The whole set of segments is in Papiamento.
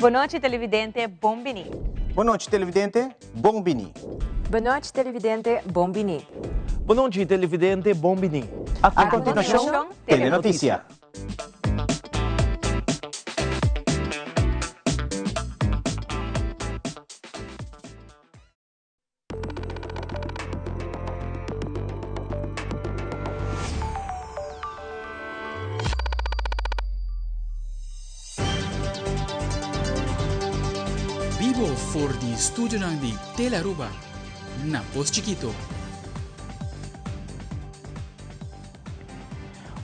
Bon nochi televidente, bon bini. Bon nochi televidente, bon bini. Bon nochi televidente, bon bini. Bon nochi televidente, bon bini. A continuacion, Telenoticia. Bibo for di studionan di Telearuba na Pos Chikito.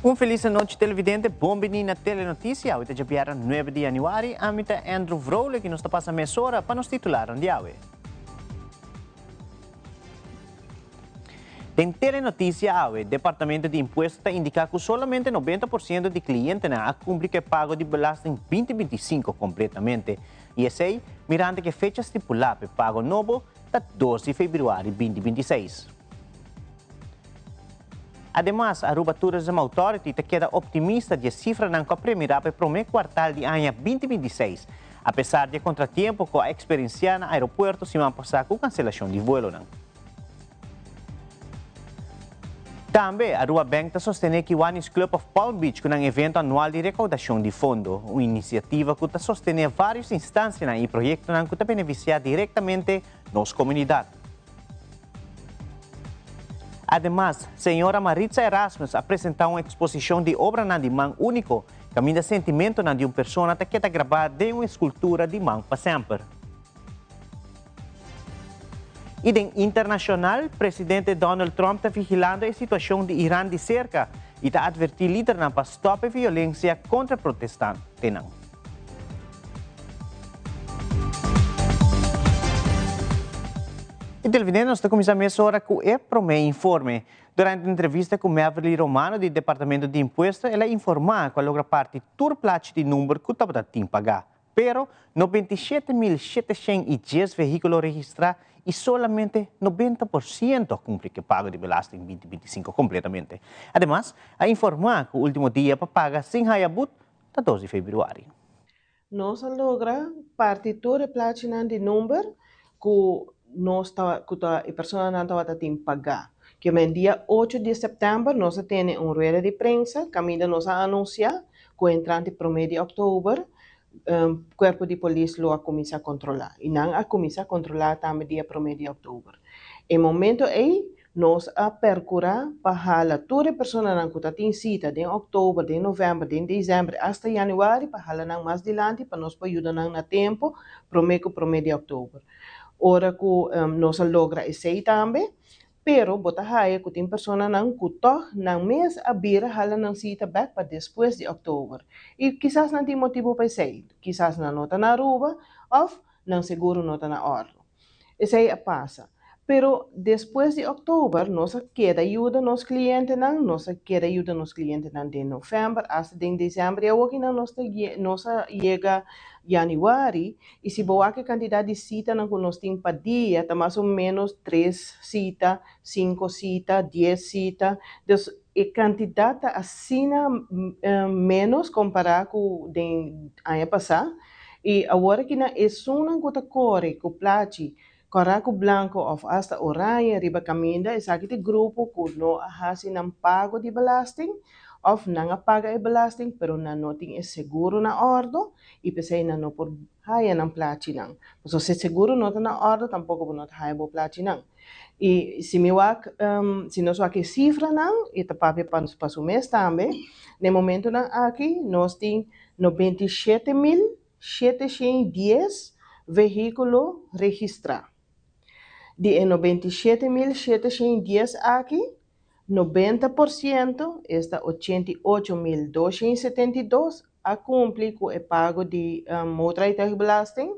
Un feliz anochi televidente, bon bini na Telenoticia. Awe ta djabièrnè 9 di januari. Ami ta Andrew Vrolijk y nos ta pasa mesora pa nos titularnan di awe. Den Telenoticia awe, Departamento di Impuesto ta indica cu solamente 90% di clientenan a cumpli cu e pago di belasting 2025 completamente. Y esey, mirante cu e fecha stipula pa e pago nobo ta 2 di februari 2026. Ademas, Aruba Tourism Authority ta keda optimista di e cifranan cu a premira pa e prome cuartal di aña 2026, apesar di e contratiempo cu a experiencia na aeropuerto siman pasa cu cancelacion di vuelonan. Tambe, Aruba Bank ta sostene Kiwanis Club of Palm Beach cu nan evento anual di recaudacion di fondo, un iniciativa cu ta sostene varios instancianan y proyectonan cu ta beneficia directamente nos comunidad. Ademas, señora Maritza Erasmus a presentá un eksposishon di obranan di man úniko, kaminda sentimentonan di un persona ta keda grabá den un eskultura di man pa semper. I den internashonal, presidente Donald Trump ta vigilando e situashon di Iran di serka i ta atvertí lidernan pa stòp e violensia kontra protestantenan. E televidente nos ta cuminsa mesora cu e prome informe. Durante entrevista cu Meverly Romano di Departamento di Impuesto el a informa cu a logra parti tur plachi di number cu tabata tin paga. Pero 97.710 vehiculo registra y solamente 90% a cumpli cu e pago di belasting 2025 completamente. Ademas, a informa cu ultimo dia pa paga sin haya but ta 2 di februari. Nos a logra parti tur e plachinan di number ku nos ta ku ta e personanan tabata tin pagá. Ke men dia ocho di sèptèmber nos a tene un rueda di prensa kaminda nos a anunsiá ku entrante promé di òktober kuerpo di polis lo a kuminsá kontrolá i nan a kuminsá kontrolá tambe dia promé di òktober. E momento ei Nos a percura pa hala tur e personanan cu ta tin cita den october, den november, den december hasta januari pa hala nan mas dilanti pa nos por yuda nan na tempo prome cu prome di october. Ora cu nos a logra esey tambe, pero bo ta haya cu tin personanan cu tog nan mes a bira hala nan cita bek pa despues di october. Y kisas nan tin motibo pa esey, kisas nan no ta na Aruba of nan seguro no ta na ordo. Esei a pasa. Pero despues di òktober nos a keda yuda nos klientenan, nos a keda yuda nos klientenan den novèmber asta den desèmber i awokinan nos ta nos a yega yanüari i si bo wak e kantidat di sitanan ku nos tin pa dia ta mas o ménos tres sita, sinku sita, dies sita. Dus e kantidat ta asina ménos kompará ku den aña pasá. I awor aki nan esunnan ku ta kore ku plachi kòrá ku blanko òf asta oraña riba kaminda, esaki ta e grupo ku no a hasi nan pago di belasting òf nan a paga e belasting pero nan no tin e seguro na òrdu i p'esei nan no por haya nan plachinan. Pasobra si e seguro no ta na òrdu tampoko bo no ta haya bo plachinan. I si mi wak, si nos wak e sifranan, e ta papia pa su mes tambe, na e momentonan aki nos tin 97.710 vehíkulo registrá. Di e 97.710 aki, 90%, esta 88.272, a kumpli ku e pago di motorrijtuigbelasting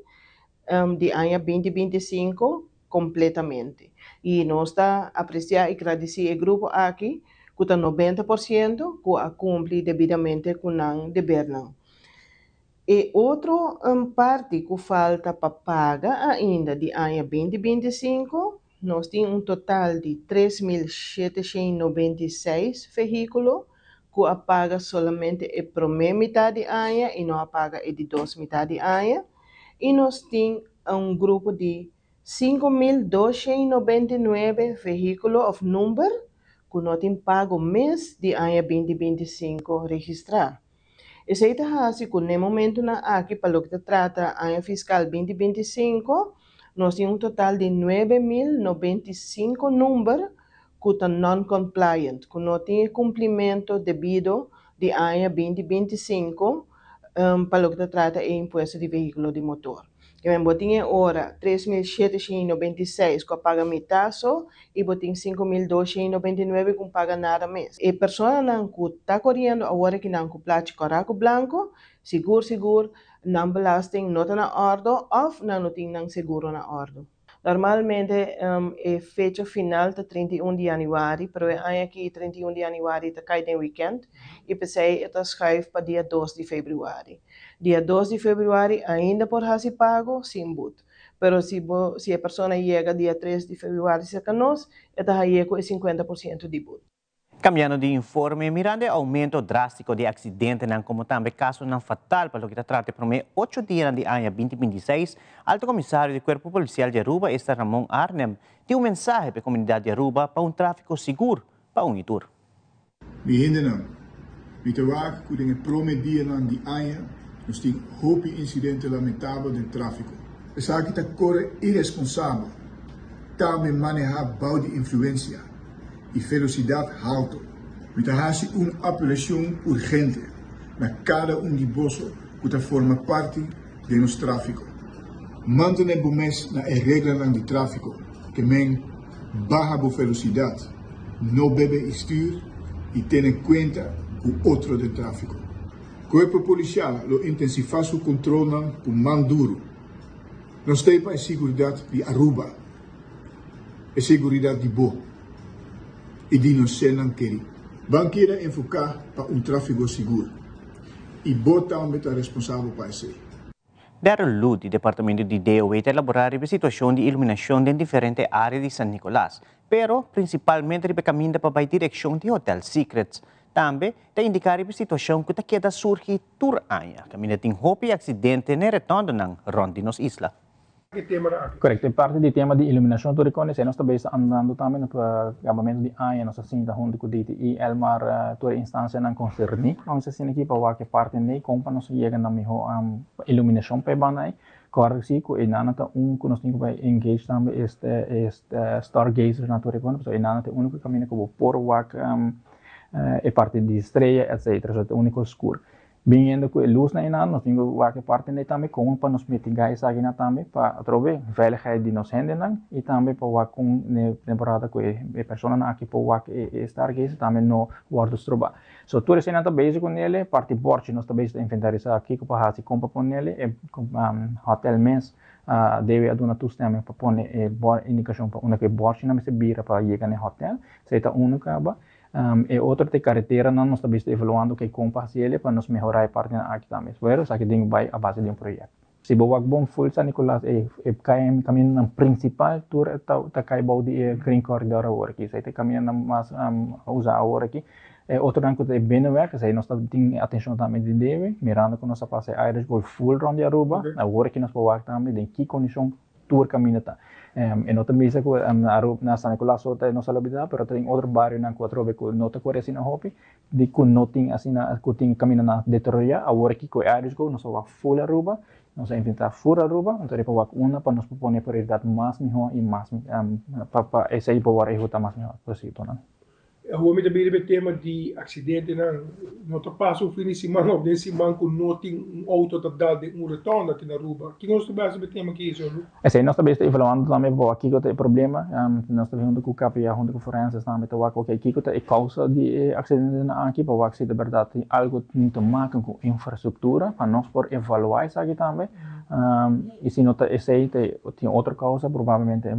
di aña 2025 kompletamente. I nos ta apresiá i gradisí e grupo aki ku ta 90% ku a kumpli debidamente ku nan debernan. E otro parti ku falta pa paga ainda di aña 2025, nos tin un total di 3796 vehíkulo ku a paga solamente e promé mitar di aña i no a paga e di dos mitar di aña. I nos tin un grupo di 5299 vehíkulo òf number ku no tin pago mes di aña 2025 registrá. Esei ta hasi ku na e momentonan aki pa loke ta trata aña fiskal 2025, nos tin un total di 9095 number ku ta non-compliant, ku no tin kumplimentu debido di aña 2025 pa loke ta trata e impuesto di vehíkulo di motor. Ke men bo tin ora 3796 ku a paga mitar so i bo tin 5299 ku paga nada mes. E personanan ku ta koriendo awor akinan ku plachi kòrá ku blanku, sigur sigur nan belasting no ta na òrdu òf nan no tin nan seguro na òrdu. Normalmente e fecha final ta 31 di yanüari, pero e aña aki 31 di yanüari ta kai den weekend i p'esei e ta schuif pa dia 2 di febrüari. Dia 2 di febrüari ainda por hasi pago sin but. Pero si e persona yega dia 3 di febrüari serka nos, e ta haña ku e 50% di but. Kambiando di informe, mirando e oumento drástiko di aksidentenan komo tambe kasonan fatal pa loke ta trata promé 8 dianan di aña 2026, Alto Komisario di Kuerpo Polisial di Aruba, esta Ramon Arnhem, tin un mensahe pa e komunidat di Aruba pa un tráfiko sigur pa un i tur. Mi hendenan, mi ta wak ku den e prome dianan di aña nos tin hopi insidente lamentabel den tráfiko. Esaki ta kore iresponsabel, tambe manehá bou di influensia i velosidat halto. Mi ta hasi un apelashon urgente na kada un di boso ku ta forma parti den nos tráfiko. Mantené bo mes na e reglanan di tráfiko, ke men baha bo velosidat, no bebe i stür i tene kuenta ku otro den tráfiko. Kuerpo Polisial lo intensifá su kontrolnan ku man duru. Nos ta ei pa e siguridat di Aruba, e siguridat di bo i di nos sernan kerí. Ban keda enfoká pa un tráfiko sigur i bo tambe ta responsabel pa esei. Darryl Loo di Departamento di DOW ta elaborá riba e situashon di iluminashon den diferente área di San Nicolas, pero prinsipalmente riba e kaminda pa bai direkshon di Hotel Secrets. Tambe ta indiká riba e situashon ku ta keda surgi tur aña, kaminda tin hopi aksidente na e retòndonan rònt di nos isla. Korekto, e parti di tema di iluminashon tur e kondishon nos ta bes andando tambe na kabamentu di aña nos a sinta huntu ku DTI, Elmar, tur e instansianan konserní nos a sinta aki pa wak e parti nei kon pa nos yega na mihó iluminashon pa e banda ei. Kòrda si ku einan ta un ku nos tin ku bai engage tambe e stargazers na tur e kos pasobra einan ta e úniko kaminda ku bo por wak e parti di strea etcetera, so ta e úniko skur. Biniendo ku e lusnan einan nos tin ku wak e parti ei tambe kon pa nos mitigá esakinan tambe pa atrobe veiligheid di nos hendenan i tambe pa wak kon den temporada ku e personanan aki por wak e stargazer tambe no wòrdu strobá. So tur eseinan ta bezig ku nele, parti bòrchi nos ta bezig ta inventarisá kiko pa hasi kon pa ponele, e hòtel mes debe a duna toestemming pa pone e indikashon pa unda ku e bòrchinan mester bira pa yega na e hòtel, esei ta unu kaba. E otro ta e kareteranan nos ta bista evaluando ke kon pa hasi el'e pa nos mehorá e partinan aki tambe. Pero esaki tin ku bai a base di un proyekto. Si bo wak bon ful San Nicolas e e kamindanan prinsipal tur ta kai bou di e Green Corridor awor aki. Esei ta e kamindanan mas usá awor aki. E otronan ku ta e binnenweg esei nos ta tin atenshon tambe di debe mirando ku nos a pasa e Irish Gold ful rònt di Aruba. Awor aki nos por wak tambe den ki kondishon tur kaminda ta. E no ta bisa ku na Aruba, na San Nicolas so ta nos a lobida, pero ta tin otro barionan ku atrobe ku no ta kore asina hopi, di ku no tin asina, ku tin kamindanan deteriorá. Awor aki ku e Irish Go nos a wak ful Aruba. Nos a inventá fur Aruba, anto riba wak unda pa nos por pone prioridat mas mihó i mas pa pa esei por wòrdu ehekutá mas mihó posibel. Awor mi ta bira riba e tema di aksidentenan. No ta pasa un fin di siman òf den siman ku no tin un outo ta dal den un rotonda aki na Aruba. Kiko nos ta basa riba e tema aki, señor Lu? Esei nos ta bes ta evaluando tambe pa wak kiko ta e problema. Nos ta huntu ku KPA, huntu ku forenses tambe ta wak oke kiko ta e kousa di e aksidentenan aki pa wak si ta bèrdat tin algu tin te maken ku infrastruktura pa nos por evaluá esaki tambe. I si no ta esei tin otro kousa probablemente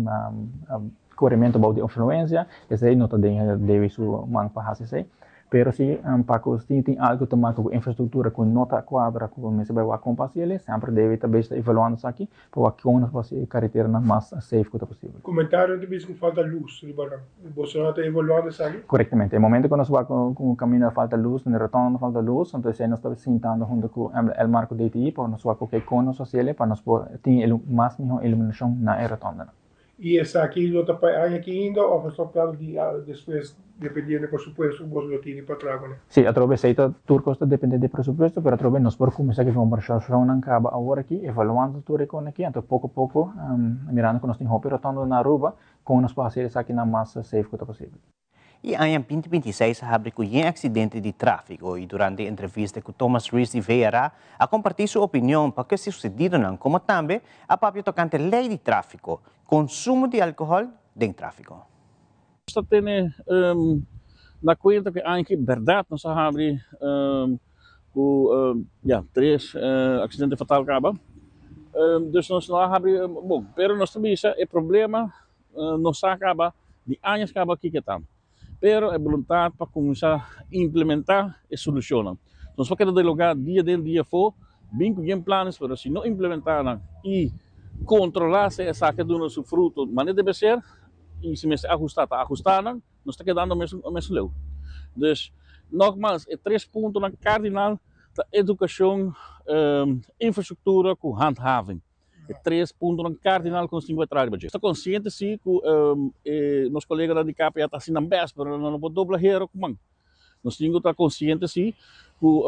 Korementu bou di influensia, esei no ta den Dewi su man pa hasi esei. Pero si pa ku si tin algu ta maka ku infrastruktura ku no ta kuadra ku mester bai wak kon pa hasi el'e, semper Dewi ta bes ta evaluando esaki pa wak kon nos por hasi e kareteranan mas safe ku ta posibel. Komentarionan ta bisa ku falta lus riba nan. Boso nan ta evaluando esaki? Korektamente. E momento ku nos wak ku kaminda falta lus, na rotonda falta lus, anto esei nos ta sintando huntu ku Elmar ku DTI pa nos wak oke kon nos hasi el'e pa nos por tin e mas miho iluminashon na e rotondanan. Y esaki lo ta pa e aña aki ainda of nos ta plano di despues dependiendo e presupuesto cu boso lo tini pa traha cune? Sí, atrobe esey ta tur cos ta depende di e presupuesto, pero atrobe nos por cuminsa cu e conversacionnan caba awor aki, evaluando tur e con aki, anto poco poco mirando cu nos tin hopi rotondo na Aruba, con nos por haci esakinan mas safe cu ta posibel. E aña 2026 a habri ku yen aksidente di tráfiko i durante entrevista ku Thomas Rees di VRA a kompartí su opinion pa ku e susedidonan komo tambe a papia tokante lei di tráfiko, konsumo di alkohòl den tráfiko. Nos ta tene na kuenta ku e aña aki bèrdat nos a habri ku ya tres aksidente fatal kaba. Dus nos no a habri bon, pero nos ta bisa e problema No sa caba di añas caba kiko ta, pero e boluntad pa cuminsa implementa e solucionnan. Nos por keda deloga dia den dia afo, bin cu bien planes, pero si no implementa nan y controla si esaki a duna su fruto manera debe ser y si mester ahusta ta ahusta nan, nos ta kedando mesun leu. Dus nogmaals e tres puntonan cardinal ta educacion, infrastructura cu handhaving. E tres puntonan kardinal ku nos tin ku e traha riba dje. Nos ta konsiente si ku e nos koleganan di KPA ta hasi nan bèst, pero nan no por dobla hero ku man. Nos tin ku ta konsiente si ku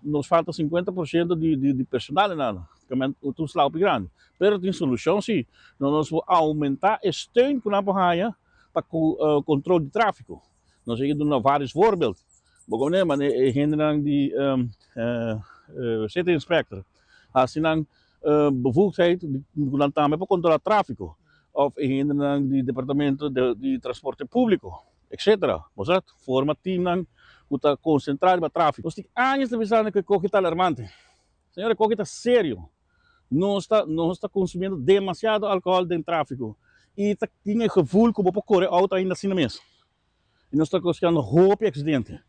nos falta 50% di di personal nan, ta un sla hopi grandi. Pero tin solushon si, nos por oumentá e steun ku nan por haña pa ku kontrol di tráfiko. Nos a duna varios voorbeeld. Bo koné manera e hendenan di city inspector hasi nan bevoegdheid ku nan tambe por kontrolá tráfiko òf e hendenan di departamento di transporte públiko etcetera. Bo sa forma teamnan ku ta konsentrá riba tráfiko. Nos tin años ta bisando ku e koki ta alarmante. Señor e koki ta serio. Nos ta nos ta consumiendo demasiado alcohol den trafico y ta tin e gevoel cu bo por core auto ainda asina mes y nos ta causando hopi accidente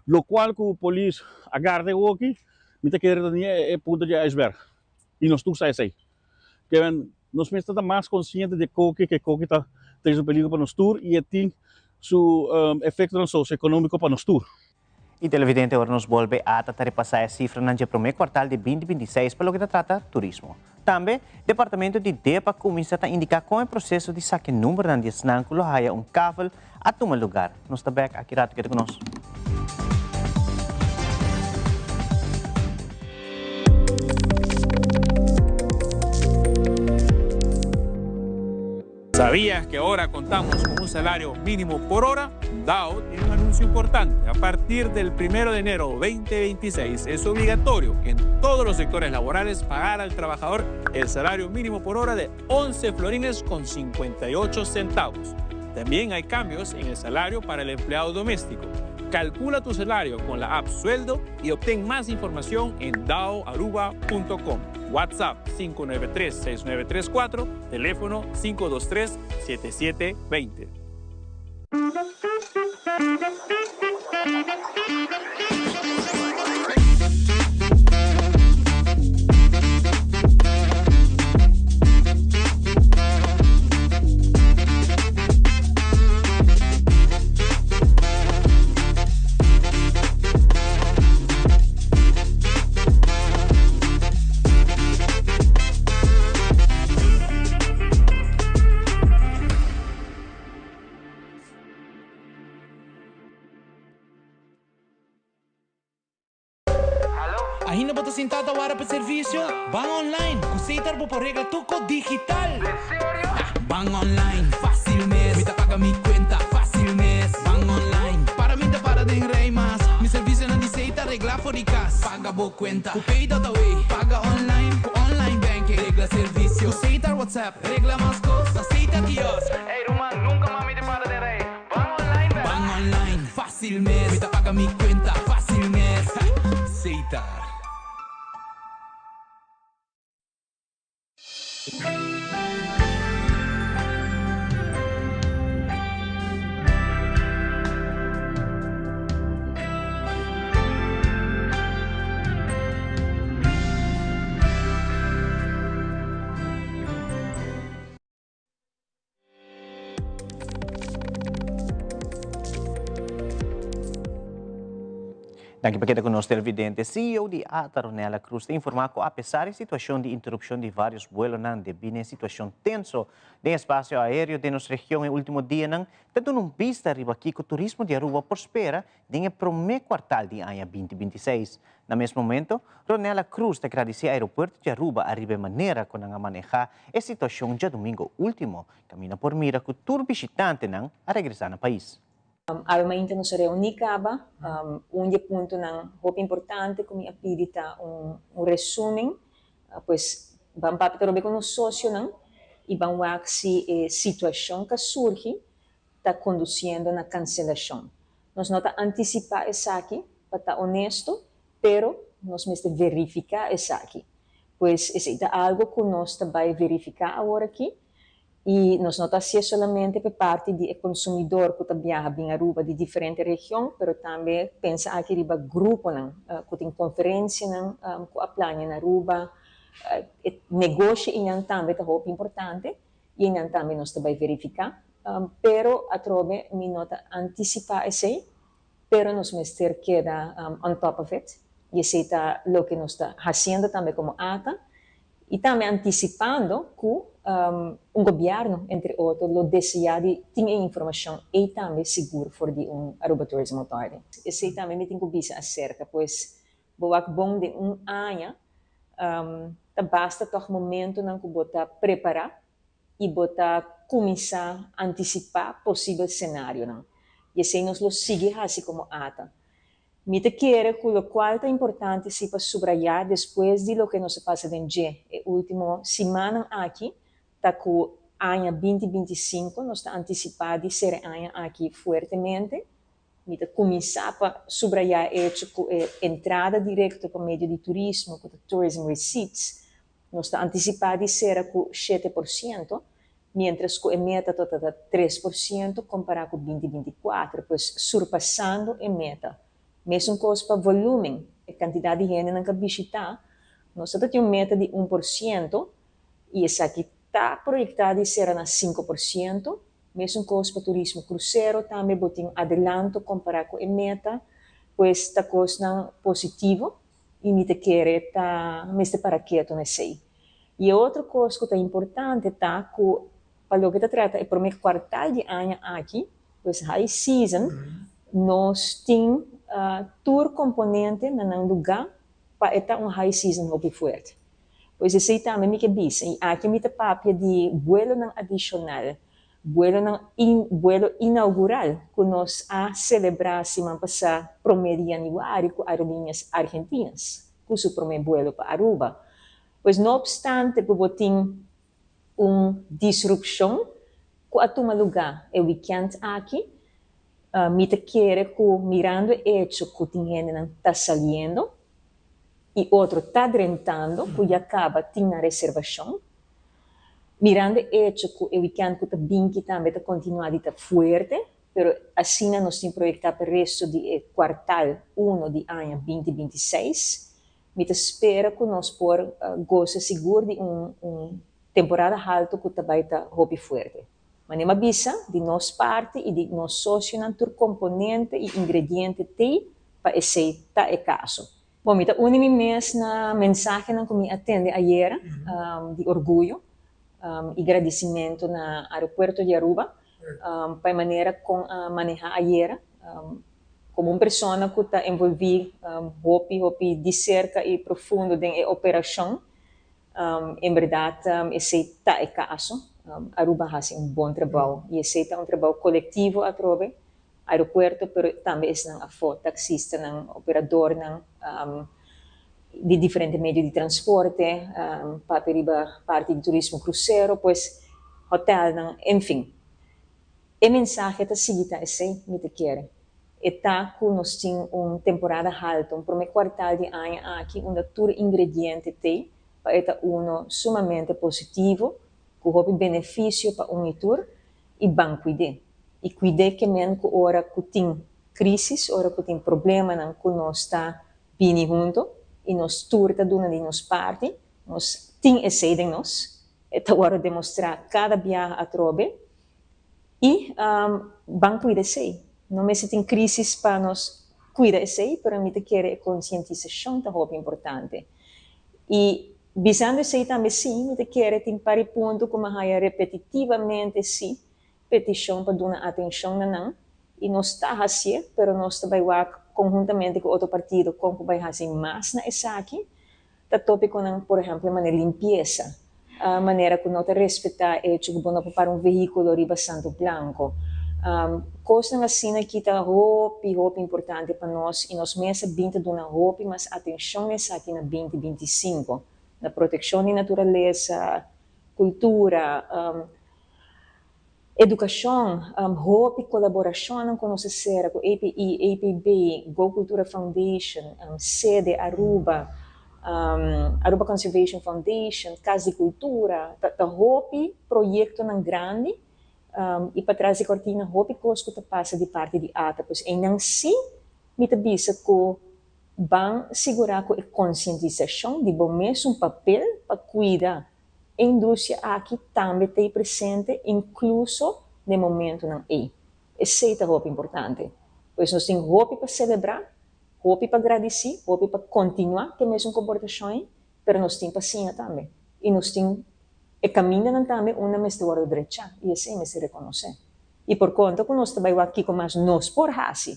locual cu polis a garda e hoki mi ta kere ta ni e punta di e iceberg y nos tur sa esey kimen nos mester ta mas consciente di e koki cu e koki ta trece un peligro pa nos tur y e tin su efectonan socioeconomico pa nos tur. Y televidente ora nos bolbe ata ta repasa e cifranan dje prome cuartal di 2026 pa loke ta trata turismo. Tambe, Departamento di dep a cuminsa ta indica con e proceso di saca e numbernan di esnan cu lo haya un kavel a tuma lugar. Nos ta bek aki rato keda cu nos. ¿Sabías que ahora contamos con un salario mínimo por hora? DAO tiene un anuncio importante. A partir del 1 de enero 2026 es obligatorio en todos los sectores laborales pagar al trabajador el salario mínimo por hora de 11 florines con 58 centavos. También hay cambios en el salario para el empleado doméstico. Calcula tu salario con la app Sueldo y obtén más información en daoaruba.com. WhatsApp 593-6934, teléfono 523-7720. Ainda bo ta sintá ta wara pa servisio? Ban online! Ku Setar bo por regla tur kos digital! Den serio? Ban online, fásil mes! Mi ta paga mi kuenta, fásil mes! Ban online, para mi ta para den rei mas! Mi servisionan di Setar reglá for di kas. Paga bo kuenta ku Pay.away, paga online ku online banking, regla servisio ku Setar WhatsApp, regla mas kos na Setar kiosk. Ey ruman, nunka mas mi ta para den rei! Ban online bek! Ban online, fácil mes. Mi ta paga mi cuenta, fácil mes. Setar. Danki pa keda ku nos televidente. CEO di ata Ronella Cruz ta informá ku apesar e situashon di interupshon di vários buelonan debí na e situashon tenso den espasio aéreo den nos region e último dianan, ta duna un bista riba kiko turismo di Aruba por spera den e promé kuartal di aña binti binti seis. Na mes momento, Ronella Cruz ta gradisí Aeropuerto di Aruba ariba e manera ku nan a manehá e situashon djadumingo último, kaminda por mira ku tur bishitantenan a regresá na pais. Awe mainta nos a reuní kaba. Un di e puntonan hopi importante ku mi a pidi ta un resumen, pues ban papia ta robe ku nos sosionan i ban wak si e situashon ku a surgi ta kondusiendo na kanselashon. Nos no ta antisipá esaki, pa ta honesto, pero nos mester verifiká esaki. Pues esei ta algu ku nos ta bai verifiká aworakí i nos no ta hasié solamente pa e parti di e konsumidor ku ta biaha bin Aruba di diferente region, pero tambe pensa aki riba gruponan ku tin konferensianan ku a plania na Aruba. E negoshi einan tambe ta hopi importante i einan tambe nos ta bai verifiká. Pero atrobe mi no ta antisipá esei, pero nos mester keda on top of it, i esei ta loke nos ta hasiendo tambe komo ata, i tambe antisipando ku un gobièrnu, entre otro, lo deseá di tin e informashon ei tambe sigur for di un Aruba Tourism Authority. Esei tambe mi tin ku bisa aserka, pues bo wak bon den un aña ta basta tòg momentunan ku bo ta prepará i bo ta kuminsá antisipá posibel senarionan. I esei nos lo sigui hasi komo ata. Mi ta kere ku lokual ta importante si pa subrayá despues di loke nos a pasa den dje e último simannan aki ta ku aña binti 25 nos ta antisipá di sera e aña aki fuertemente. Mi ta kuminsá pa subrayá e echo ku e entrada direkto pa medio di turismo ku ta tourism receipts Nos ta antisipá di sera ku 7%, miéntras ku e meta ta ta 3% kompará ku 2024, pues surpasando e meta. Mesun kos pa volúmen, e kantidat di hendenan ku a bishitá, nos ta tin un meta di 1% i esaki ta proyektá di sera na 5%. Mesun kos pa turismo krusero tambe bo tin adelanto kompará ku e meta, pues ta kosnan positivo. I mi ta kere ta mester para ketu na esei. I e otro kos ku ta importante ta ku pa loke ta trata e promé kuartal di aña aki, pues high season, nos tin tur komponente na nan lugá pa e ta un high season hopi fuerte. Pues esei tambe mi ke bisa. I aki mi ta papia di buelonan adishonal Buelonan in buelo inaugural ku nos a selebrá siman pasá promé di yanüari ku Aerolíneas Argentinas ku su promé buelo pa Aruba. Pues no opstante ku bo tin un disrupshon ku a tuma lugá e wikènt aki, mi ta kere ku mirando e echo ku tin hendenan ta saliendo i otro ta drentando ku ya kaba tin nan reservashon, Mirando e echo ku e wikènt ku ta binki tambe ta kontinuá di ta fuerte, pero asina nos tin proyektá pa e resto di e kuartal uno di aña 2026, mi ta spera ku nos por gosa sigur di un un temporada haltu ku ta bai ta hopi fuerte. Manera mi a bisa, di nos parti i di nos sosionan tur komponente i ingrediente t'ei pa esei ta e kaso. Bon, mi ta uni mi mes na mensahenan ku mi a tende ayera di orguyo i gradisimentu na Aeropuerto di Aruba pa e manera kon a manehá ayera. Komo un persona ku ta envolví hopi hopi di serka i profundo den e operashon, en bèrdat esei ta e kaso. Aruba hasi un bon trabou i esei ta un trabou kolektivo atrobe, aeropuerto pero tambe esnan afó, taksistanan, operadornan di diferente medio di transporte, papia riba parti di turismo krusero, pues hotèlnan, enfin. E mensahe ta sigui ta esei, mi ta kere. E ta ku nos tin un temporada haltu, un promé kuartal di aña aki unda tur ingrediente t'ei pa e ta uno sumamente positivo, ku hopi benefisio pa un i tur, i ban kuid'é. I kuid'é ke men ku ora ku tin krísis, ora ku tin problemanan ku nos ta bini hunto i nos tur ta duna di nos parti, nos tin esei den nos, e ta wòrdu demostrá kada biaha atrobe. I ban kuida esei. No mester tin krísis pa nos kuida esei, pero mi ta kere e konsientisashon ta hopi importante. I bisando esei tambe sí, mi ta kere tin par di punto ku mi a haya repetitivamente sí petishon pa duna atenshon na nan i nos ta hasié, pero nos ta bai wak konhuntamente ku otro partido kon por bai hasi mas na esaki. Ta tópikonan, por ehèmpel, manera limpiesa, manera ku no ta respetá echo ku bo no por para un vehíkulo riba Santo Blanko. Kosnan asina ki ta hopi, hopi importante pa nos i nos mes a bin ta duna hopi mas atenshon na esaki na binti 25, na protekshon di naturalesa, kultura, Edukashon, Hopi kolaborashonnan ku nos a sera ku API, APB, Go Cultura Foundation, Sede Aruba, Aruba Conservation Foundation, Kas di Kultura, ta hopi proyektonan grandi i patras di kortina hopi kos ku ta pasa di parti di ata. Pues einan sí mi ta bisa ku ban sigurá ku e konsientisashon di bo mesun papel pa kuida E industria aki tambe ta ei presente inkluso den momentunan ei. Esei ta hopi importante. Pues nos tin hopi pa selebrá, hopi pa gradisí, hopi pa kontinuá ku e mesun komportashon ei, pero nos tin pa siña tambe. I nos tin e kamindanan tambe unda mester wòrdu drechá i esei mester rekonosé. I por konta ku nos ta bai wak kiko mas nos por hasi,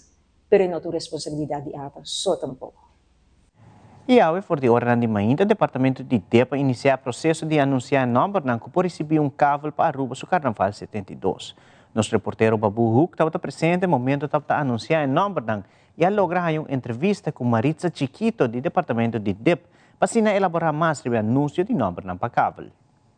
pero e no ta un responsabilidat di ata so tampoko. I awe for di oranan di mainta Departamento di dep a inisiá e proseso di anunsiá e nòmbernan ku por risibí un kavel pa Aruba su Karnaval 72. Nos reportero Babu Hoek tabata presente momento tabata anunsiá e nòmbernan i a logra haña un entrevista ku Maritza Chiquito di Departamento di dep pa asina elaborá mas riba e anunsio di nòmbernan pa kavel.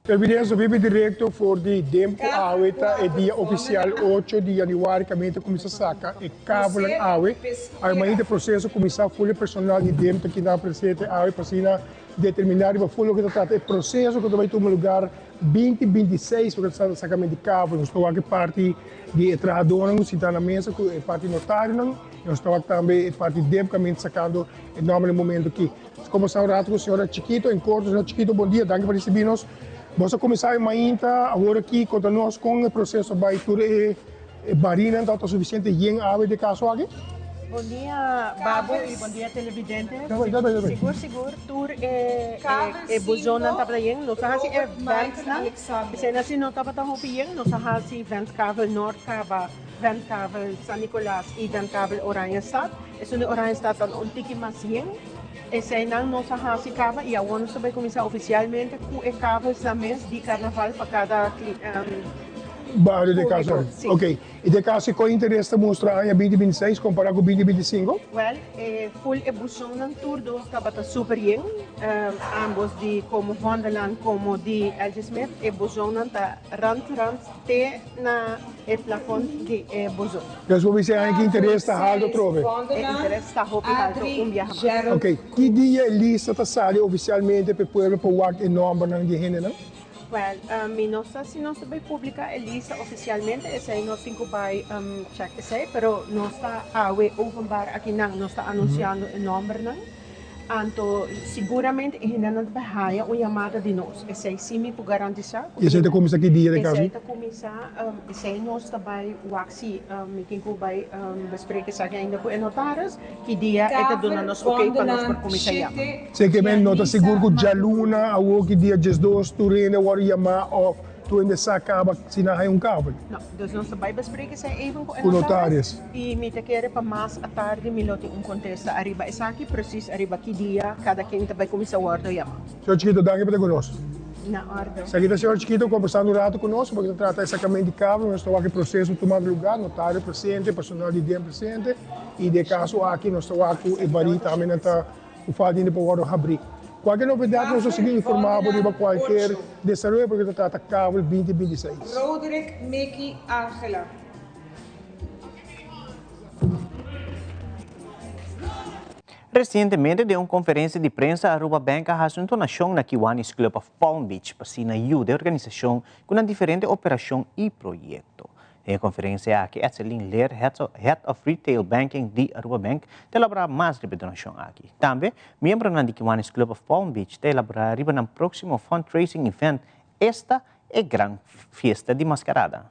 Evidencia bibi directo for di dem cu awe ta e dia oficial 8 di januari caminda ta cuminsa saca e kabelan awe. Awe mainta e proceso cuminsa full e personal di dem ta kina presente awe pa asina determina riba full loke ta trata e proceso cu ta bay tuma lugar 20 26 loke ta trata sacamento di kabel. Nos ta wak e parti di e trahadornan cu sinta na mesa cu e parti notarionan y nos ta wak tambe e parti dem caminda sacando e nomber na e momento aki. Como sta un rato cu señora Chiquito en corto. Señora Chiquito, bon dia, danki pa ricibi nos. Bos a cuminsa e mainta awor aki, conta nos con e proceso a bay, tur e barinan tabata suficiente yen awe di e caso aki? Bon dia Babo y bon dia televidente. Sigur sigur tur e e buzonnan tabata yen. Nos a haci e ventnan, esei si no tabata hopi yen, nos a haci ventkavel Noord caba, ventkavel San Nicolas y ventkavel Oranjestad. Esun di Oranjestad ta un tiki mas yen. Eseinan nos a hasi kaba i awor nos ta bai kuminsá ofisialmente ku e kavelsnan mes di karnaval pa kada Bario di kaso. públiko. Sí. Ok. I den kaso kua interes ta mustra aña 2026 kompará ku 2025? Wèl, e ful e busonnan tur dos tabata super yen. Ambos di komo Vondellaan komo di LG Smith e busonnan ta rant rant te na e plafon di e buzon. Pues bo bisa aña ki interes ta halto atrobe? E interes ta hopi halto un biaha mas. Ok, ki dia e lista ta sali ofisialmente pa e pueblo pa wak e nombernan di e hendenan? Wel, mi no sa si nos ta bai publica e lista ofisialmente, esei nos tin ku bai check esei, pero nos ta awe openbaar akinan, nos ta anunciando e nombernan. Anto siguramente e hendenan ta bai haya un yamada di nos. Esei sí mi por garantisá. I esei ta kuminsá ki dia de kasi? Esei ta kuminsá, esei nos ta bai wak si mi tin ku bai besprek esaki ainda ku e notaris, ki dia e ta duna nos oké pa nos por kuminsá yama. Esei ke men no ta sigur ku djaluna awor ki dia 12 tur hende a wòrdu yamá òf. Tur hende sa kaba si nan haña un kavel. No, dus nos ta bai bespreken esei even ku e Ku notaris. I mi ta kere pa mas atardi mi lo tin un kontesta ariba esaki, presis ariba ki dia kada ken ta bai kuminsá wòrdu yamá. Señor Chiquito, danki pa ta ku nos. Na orde. Esaki ta señor Chiquito kombersando un ratu ku nos pasobra ta trata esakamente di kavel. Nos ta wak e proseso tumando lugá, notario presente, personal di den presente i den e kaso aki nos ta wak ku e barí tambe nan ta Ku falta hende por wòrdu habrí. Kualke novedat nos lo sigui informá bo riba kualker desaroyo porque ta trata Kavel 2026. Roderick Mickey Angela. Resientemente den un konferensia di prensa Aruba Bank a hasi un donashon na Kiwanis Club of Palm Beach pa asina yuda e organisashon ku nan diferente operashon i proyekto. Den e konferensia aki Etselin Leer, Head of Retail Banking di Aruba Bank, ta elaborá mas riba e donashon aki. Tambe, miembronan di Kiwanis Club of Palm Beach ta elaborá riba nan próksimo fundraising event, esta e gran fiesta di maskarada.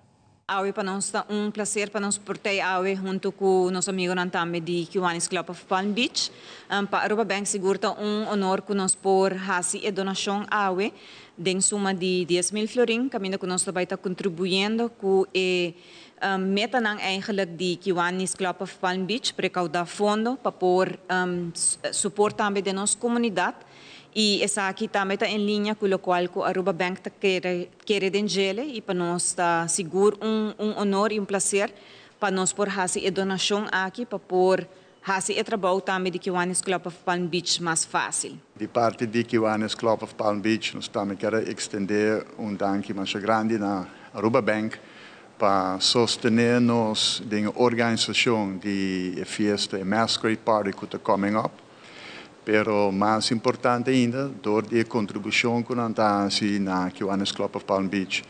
Awe pa nos ta un placer pa nos por tei awe hunto cu nos amigonan tambe di Kiwanis Club of Palm Beach. Pa Aruba Bank sigur ta un honor cu nos por haci e donacion awe Den suma di 10.000 florin kaminda ku nos ta bai ta kontribuyendo ku e metanan eigenlijk di Kiwanis Club of Palm Beach pa rekaudá fondo pa por suport tambe den nos komunidat i esaki tambe ta en liña ku lokual ku Aruba Bank ta kere kere den djele i pa nos ta sigur un un honor i un plaser pa nos por hasi e donashon aki pa por Hasi e trabou tambe di Kiwanis Club of Palm Beach mas fásil. Di parti di Kiwanis Club of Palm Beach nos tambe kier a extende un danki masha grandi na Aruba Bank pa sostene nos den e organisacion di e fiesta, e Masquerade Party cu ta coming up. Pero mas importante ainda, door di e contribucion cu nan ta haci na Kiwanis Club of Palm Beach,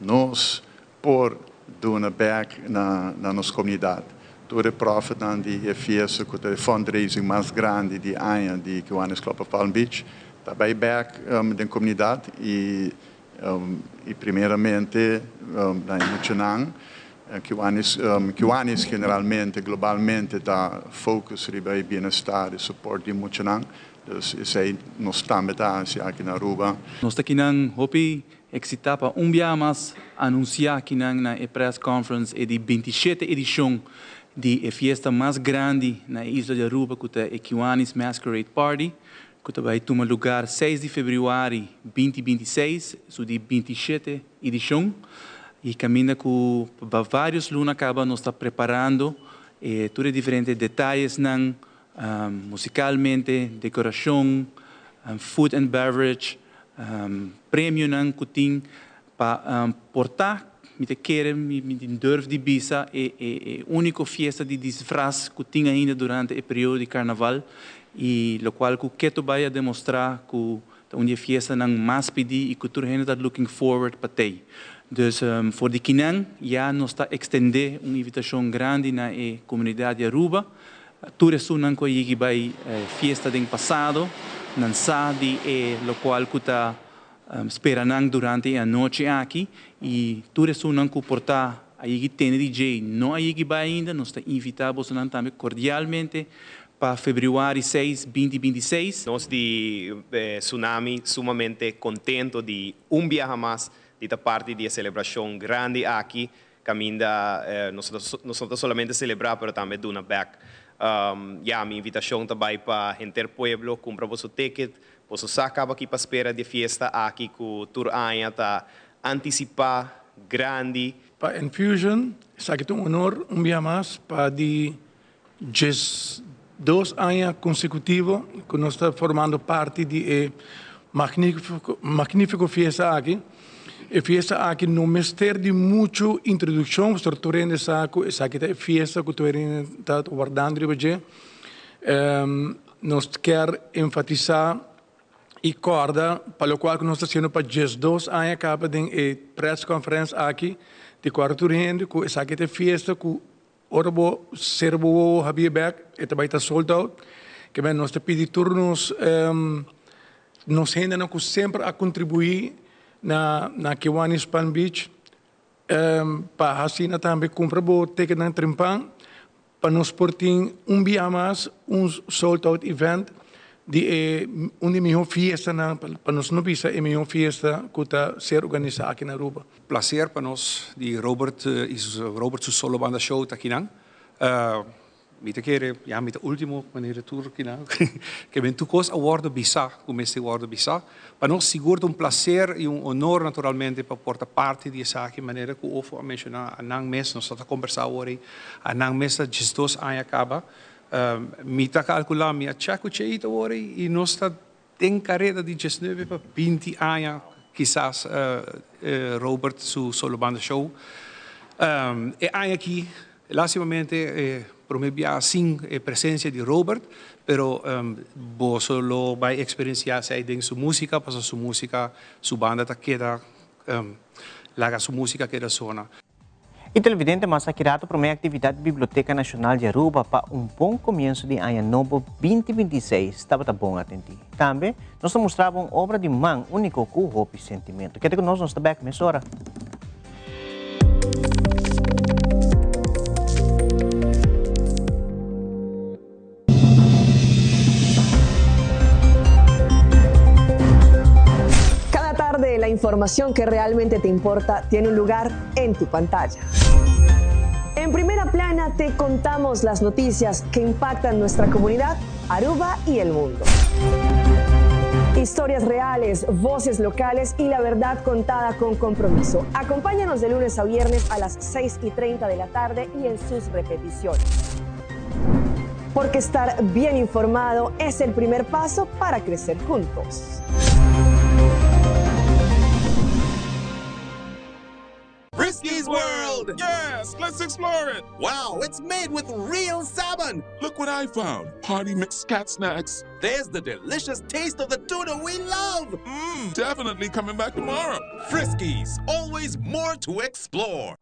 nos por duna bek na na nos komunidat. Tur e profitnan di e fiesta ku ta e fundraising mas grandi di aña di Kiwanis Club of Palm Beach ta bai bek den komunidat i i primeramente na e muchanan. Kiwanis Kiwanis generalmente globalmente ta focus riba e bienestar e support di muchanan. Dus esei nos tambe ta hasi aki na Aruba. Nos ta kinan hopi Eksitá pa un biaha mas anunsiá kinan na e press conference e di 27 edishon di e fiesta mas grandi na e isla di Aruba ku ta e Kiwanis Masquerade Party ku ta bai tuma lugar 6 di febrüari 2026, su di 27 edishon i kaminda ku pa vários luna kaba nos ta preparando e tur e diferente detayesnan musikalmente, dekorashon, food and beverage, Premionan ku tin pa portá, mi ta kere, mi tin durf di bisa e e úniko fiesta di disfras ku tin ainda durante e periodo di karnaval i lokual ku ketu bai a demostrá ku ta un di e fiestanan mas pidí i ku tur hende ta looking forward pa tei. Dus for di kinan ya nos ta ekstendé un invitashon grandi na e komunidat di Aruba. Tur esunnan ku a yigi bai fiesta den pasado, nan sa di e lokual ku ta spera nan durante e anochi aki, i tur esunnan ku por ta a yigi tende di djei no a yigi bai ainda, nos ta invitá bosonan tambe kordialmente pa febrüari 6, 2026. Nos di Tsunami sumamente contento di un biaha mas di ta parti di e celebracion grandi aki Caminda nos nos no ta solamente celebra pero tambe duna bek. Ya, mi invitacion ta bay pa henter pueblo, cumpra boso ticket, boso sa caba ki pa spera di e fiesta aki cu tur aña ta anticipa grandi. Pa Enfusion esaki ta un honor un bia mas pa di 12 aña consecutivo cu nos ta formando parti di e magnifico fiesta aki. E fiesta aki no mester di mucho introduccion pasobra tur hende sa cu esaki ta e fiesta cu tur hende ta wardando riba dje. Nos kier enfatisa y corda pa locual cu nos ta haciendo pa 12 aña caba den e press conference aki di corda tur hende cu esaki ta e fiesta cu Ora bo sera bo wowo habia bek, e ta bai ta sold out. Ke men nos ta pidi tur nos nos hendenan ku semper a kontribuí na na Kiwanis Palm Beach pa asina tambe kumpra bo tiketnan trempan pa nos por tin un bia mas un sold out event. di e un di mihó fiestanan, pa nos no bisa e mihó fiesta ku ta ser organisá aki na Aruba. Placer pa nos di Robert y Robert su solo banda show ta akinan. Mi ta kere, ya mi ta ultimo manera tur akinan, ke men tur kos a wordo bisa ku mester wordo bisa. Pa nos sigur ta un placer y un honor naturalmente pa por ta parti di esaki manera ku Ofo a menciona anan mes, nos ta combersa awor ei, anan mes ta diesdos aña caba. Mi ta calcula, mi a check cu Cheito awor ei y nos ta den careda di diesnuebe pa binti aña kisas Robert su solo banda show. E aña aki lastimamente e prome bia sin e presencia di Robert, pero boso lo bay experiencia esey den su musica pasobra su musica, su banda ta keda laga su musica keda sona. E televidente mas aki rato prome actividad di Biblioteca Nacional di Aruba pa un bon comienso di aña nobo 2026 tabata bon atenti. Tambe nos ta mustra bo un obra di man unico cu hopi sentimento. Keda cu nos, nos ta bek mesora. Cada tarde la información que realmente te importa tiene un lugar en tu pantalla. En primera plana te contamos las noticias que impactan nuestra comunidad, Aruba y el mundo. Historias reales, voces locales y la verdad contada con compromiso. Acompáñanos de lunes a viernes a las 6 y 30 de la tarde y en sus repeticiones. Porque estar bien informado es el primer paso para crecer juntos. Friskies World! Yes, let's explore it! Wow, it's made with real salmon! Look what I found! Party mix cat snacks. There's the delicious taste of the tuna we love! Mmm, definitely coming back tomorrow. Friskies, always more to explore.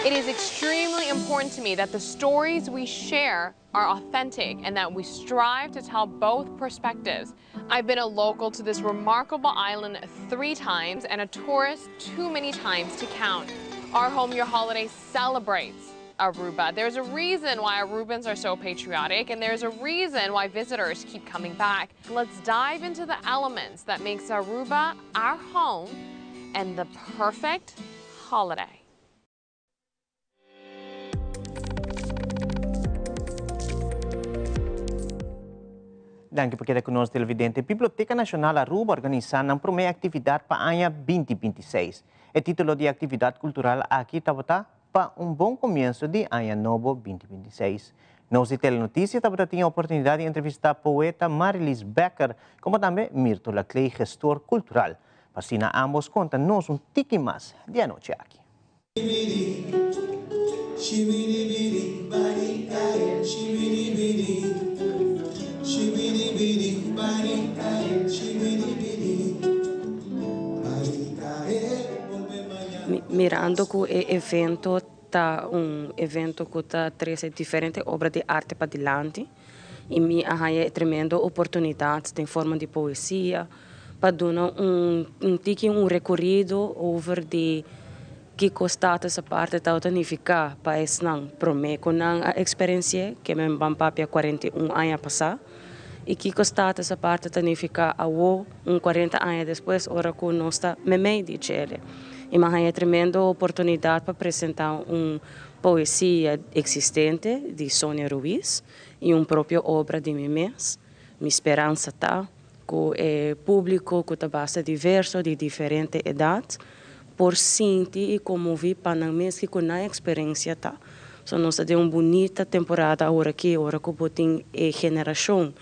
It is extremely important to me that the stories we share are authentic and that we strive to tell both perspectives. I've been a local to this remarkable island three times and a tourist too many times to count. Our Home Your Holiday celebrates Aruba. There's a reason why Arubans are so patriotic and there's a reason why visitors keep coming back. Let's dive into the elements that makes Aruba our home and the perfect holiday. Danki pa keda ku nos televidente. Biblioteca Nacional Aruba organisa nan prome actividad pa aña 2026. E titulo di e actividad cultural aki tabata Pa un bon comienso di aña nobo 2026. Nos di Telenoticia tabata tin e oportunidad di entrevista poeta Marilise Becker como tambe Mirto Laclay gestor cultural. Pa asina ambos conta nos un tiki mas di e anochi aki. Mirando ku e evento ta un evento ku ta trese diferente obra di arte padilanti i mi a haña e tremendo oportunidat den forma di poesia pa duna un tiki un rekorido over di kiko Status Aparte tabata nifiká pa esnan promé ku nan a eksperensi'é, ke men ban papia 41 aña pasá, i kiko Status Aparte ta nifiká awo, un 40 aña despues, ora ku nos ta meimei di djele. I mi a haña tremendo oportunidat pa presentá un poesia eksistente di Sonia Ruiz i un propio obra di mi mes. Mi speransa ta ku e públiko ku ta basta diverso di diferente edat por sinti i konmoví pa nan mes kiko nan eksperensia ta. So nos ta den un bunita temporada aworakí ora ku bo tin e generashon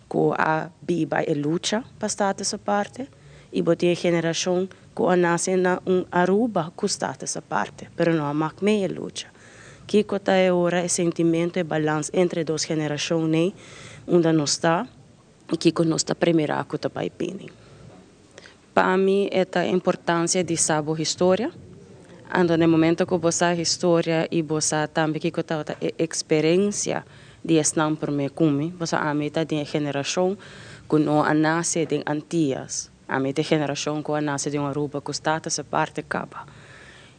ku a biba e lucha pa Status Aparte i bo tin e generashon ku a nase na un Aruba ku Status Aparte pero no a mak mee e lucha. Kiko ta e ora e sentimento e balans entre e dos generashon nei unda nos ta i kiko nos ta premirá ku ta bai bini. Pa mi e ta importancia di sa bo historia, anto na e momento cu bo sa historia y bo sa tambe kico tabata e experencia di esnan prome cu mi, pasobra ami ta den e generacion cu no a nace den Antillas, ami ta e generacion cu a nace den un Aruba cu status aparte caba.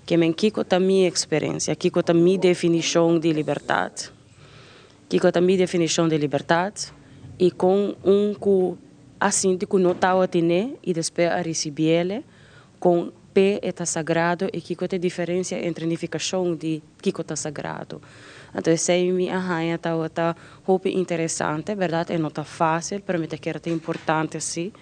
Ke men kico ta mi experencia, kico ta mi definicion di libertad? Kiko ta mi definishon di libertat i kon un ku a sinti ku no tawatin'é i despues a risibiel'e, kon p'e e ta sagrado i kiko ta e diferensia entre nifikashon di kiko ta sagrado? Anto esei mi a haña tawata hopi interesante, bèrdat e no ta fásil, pero mi ta kere ta importante si,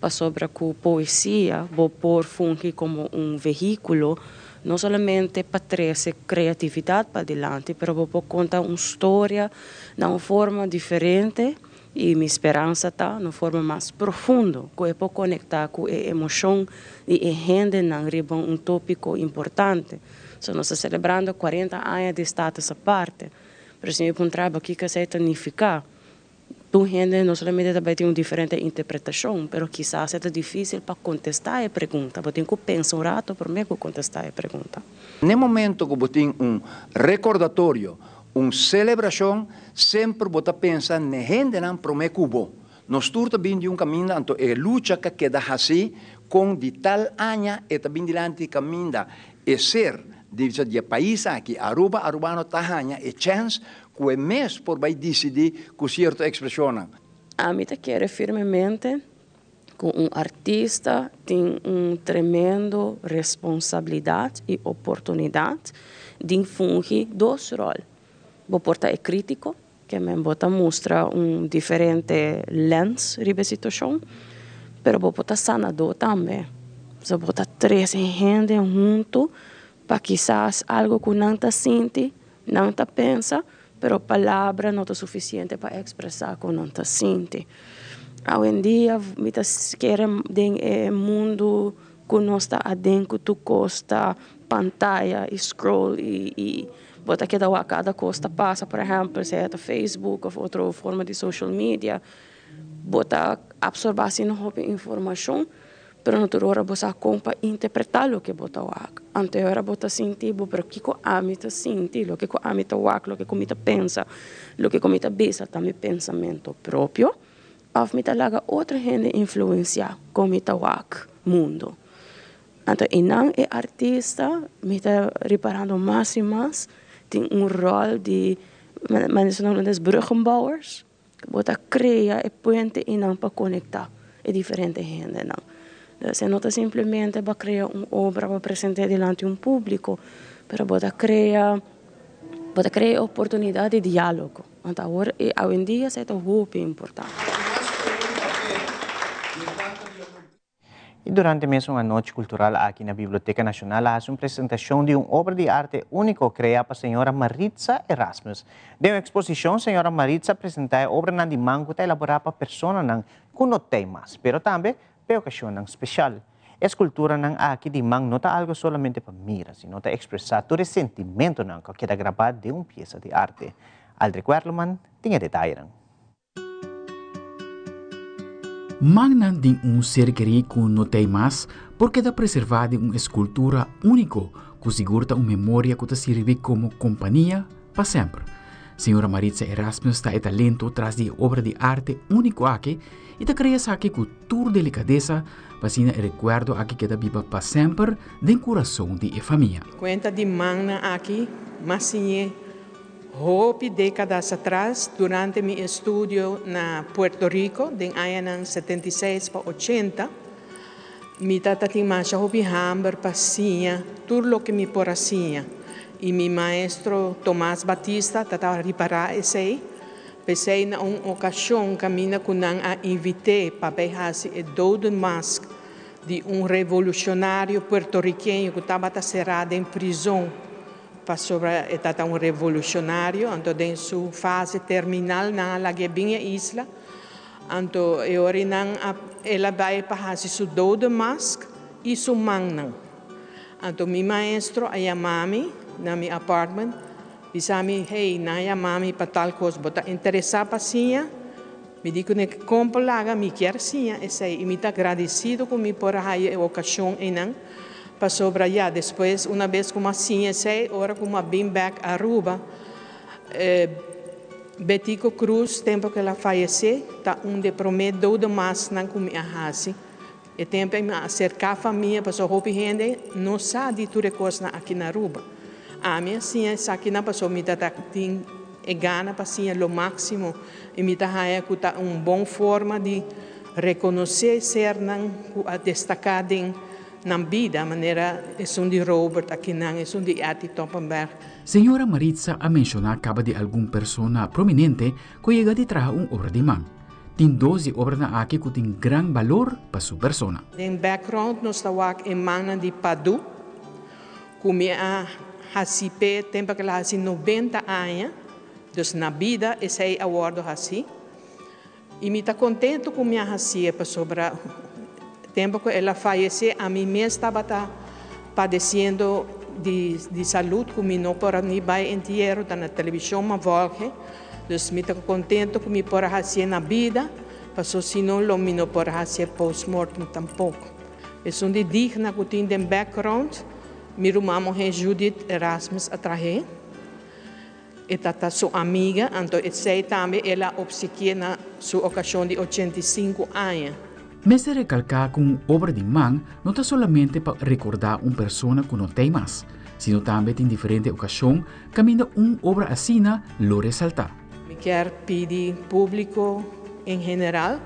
pasobra ku poesia bo por fungi komo un vehíkulo no solamente pa trese kreatividat padilanti, pero bo por konta un storia na un forma diferente i mi speransa ta na un forma mas profundo ku e por konektá ku e emoshon di e hendenan riba un tópiko importante. So nos ta selebrando kuarenta aña di Status Aparte, pero si mi puntra bo kiko esei ta nifiká, Tur hende no solamente ta bai tin un diferente interpretashon, pero kisas e ta difísil pa kontestá e pregunta. Bo tin ku pensa un rato promé ku kontestá e pregunta. N'e momento ku bo tin un rekordatorio, un selebrashon, semper bo ta pensa n'e hendenan promé ku bo. Nos tur ta bin di un kaminda, anto e lucha ka keda hasí kon di tal aña e ta bin dilanti di kaminda e ser di e pais aki, Aruba, arubano ta haña e chèns Ku e mes por bai disidí ku sierto ekspreshonnan. Ami ta kere firmemente ku un artista tin un tremendo responsabilidat i oportunidat di fungi dos ròl. Bo por ta e krítiko, ke men bo ta mustra un diferente lens riba e situashon, pero bo por ta sanadó tambe. So bo ta trese hende huntu pa kisas algu ku nan ta sinti Nan ta pensa, pero palabra no ta sufisiente pa ekspresá kon nan ta sinti. Awendia mi ta kere den e mundu ku nos ta aden ku tur kos ta pantaya i scroll i bo ta keda wak kada kos ta pasa, por ehèmpel sea ta Facebook òf otro forma di social media, bo ta apsorbá asina hopi informashon. Pero no tur ora bo sa kon pa interpretá loke bo ta wak. Anto e ora bo ta sinti bo, pero kiko ami ta sinti? Loke ku ami ta wak, loke ku mi ta pensa, loke ku mi ta bisa ta mi pensamentu propio òf mi ta laga otro hende influensiá kon mi ta wak mundu? Anto einan e artista mi ta riparando mas i mas tin un ròl di, manera su nomber es bruggenbouwers. Bo ta krea e puente einan pa konektá e diferente hendenan. Dus e no ta simplemente bo a krea un obra pa present'é dilanti un públiko, pero bo ta krea bo ta krea e oportunidat di diálogo. Anto awor awendia esei ta hopi importante. I durante mesun anochi kultural aki na Biblioteka Nashonal a hasi un presentashon di un obra di arte úniko kreá pa señora Maritza Erasmus. Den un eksposishon señora Maritza a presentá e obranan di man ku ta elaborá pa personanan ku no tei mas, pero tambe pa e okashonnan speshal. E skulturanan aki di man no ta algu solamente pa mira, sino ta ekspresá tur e sentimentunan ku a keda grabá den un piesa di arte. Aldrich Werleman tin e detayenan. Mannan den un ser kerí ku no t'ei mas por keda preservá den un eskultura úniko ku sigur ta un memoria ku ta sirbi komo kompania pa semper. Señora Maritza Erasmus ta e talento tras di e obra di arte úniko aki i ta krea esaki ku tur delikadesa pa asina e rekuerdo aki keda biba pa semper den kurason di e famia. Kuenta di mannan aki mas siñ'é Hopi décadas atras, durante mi estudio na Puerto Rico den añanan 76 pa 80, mi tata tin masha hopi hamber pa siña tur loke mi por a siña y mi maestro Tomás Batista tata ripará esei. P'esei na un ocasion caminda cu nan a invit'é pa bay haci e dodenmask di un revolucionario puertorriqueño cu tabata cerá den prizon, Pasobra e tata un revolucionario, anto den su fase terminal nan a lag'é bin e isla, anto e ora nan a el a bai pa hasi su dodenmask i su mannan. Anto mi maestro a yama mi na mi apartment, bisa mi, hey, nan a yama mi pa tal kos, bo ta interesá pa siña? Mi di kuné kon por laga mi kier siña esei i mi ta agradesido ku mi por a haya e okashon einan pasobra ya despues una bes ku mi a siña esei ora ku mi a bin bek Aruba Betico Croes tempu ku el a fayesé ta un di e promé dode masnan ku mi a hasi. E tempu ei mi a aserká famia pasobra hopi hende no sa di tur e kosnan aki na Aruba. Ami a siña esakinan pasobra mi ta tin e gana pa siña lo máksimo i mi ta haña ku ta un bon forma di rekonosé sernan ku a destaká den nan bida, manera esun di Robert akinan, esun di Etty Toppenberg. Señora Maritza a menshoná kaba di algun persona prominente ku a yega di traha un obra di man. Tin dos di obranan aki ku tin gran balor pa su persona. Den background nos ta wak e mannan di Padu ku mi a hasi p'e tempu ku el a hasi 90 aña, dus na bida esei a wòrdu hasi. I mi ta kontentu ku mi a hasié pasobra tempu ku el a fayesé ami mes tabata padesiendo di di salud ku mi no por a ni bai entiero, ta na televishon m'a vòlge. Dus mi ta contento cu mi por a hacié na bida, paso si no lo mi no por a hacié postmortem tampoco. Esun di digna cu tin den background, mi ruman muher Judith Erasmus a trahé. E ta ta su amiga, anto esey tambe el a obsequié na su ocasion di 85 aña. Mester recalca cu un obra di man no ta solamente pa recorda un persona cu no t'ey mas, sino tambe tin diferente ocasion Kaminda un obra asina lo resaltá. Mi kier pidi públiko en general,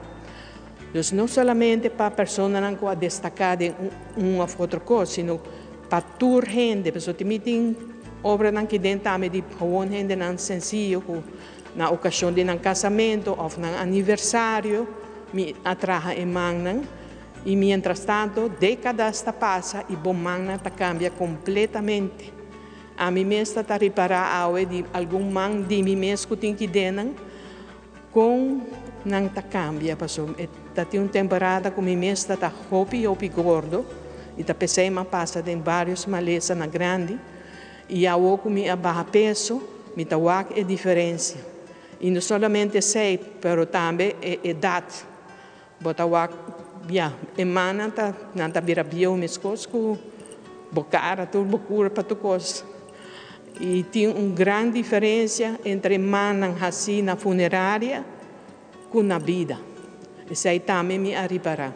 dus no solamente pa personanan ku a destaká den un òf otro kos, sino pa tur hende, pasobra mi tin obranan ki den tambe di gewoon hendenan sensiyo ku na okashon di nan kasamentu òf nan aniversario mi a traha e mannan i mientrastanto dékadas ta pasa i bo mannan ta kambia kompletamente. Ami mes ta ta ripará awe di algun man di mi mes ku tin ki den nan, kon nan ta kambia pasobra e ta tin un temporada ku mi mes ta ta hopi hopi gordo i ta p'esei m'a pasa den vários malesanan grandi i awo ku mi a baha peso mi ta wak e diferensia i no solamente esei pero tambe e edat Bo ta wak, ya, e mannan ta, nan ta bira bieu meskos ku bo kara, tur bo kurpa, tur kos. I tin un gran diferensia entre mannan hasí na funeraria ku na bida. Esei tambe mi a ripará.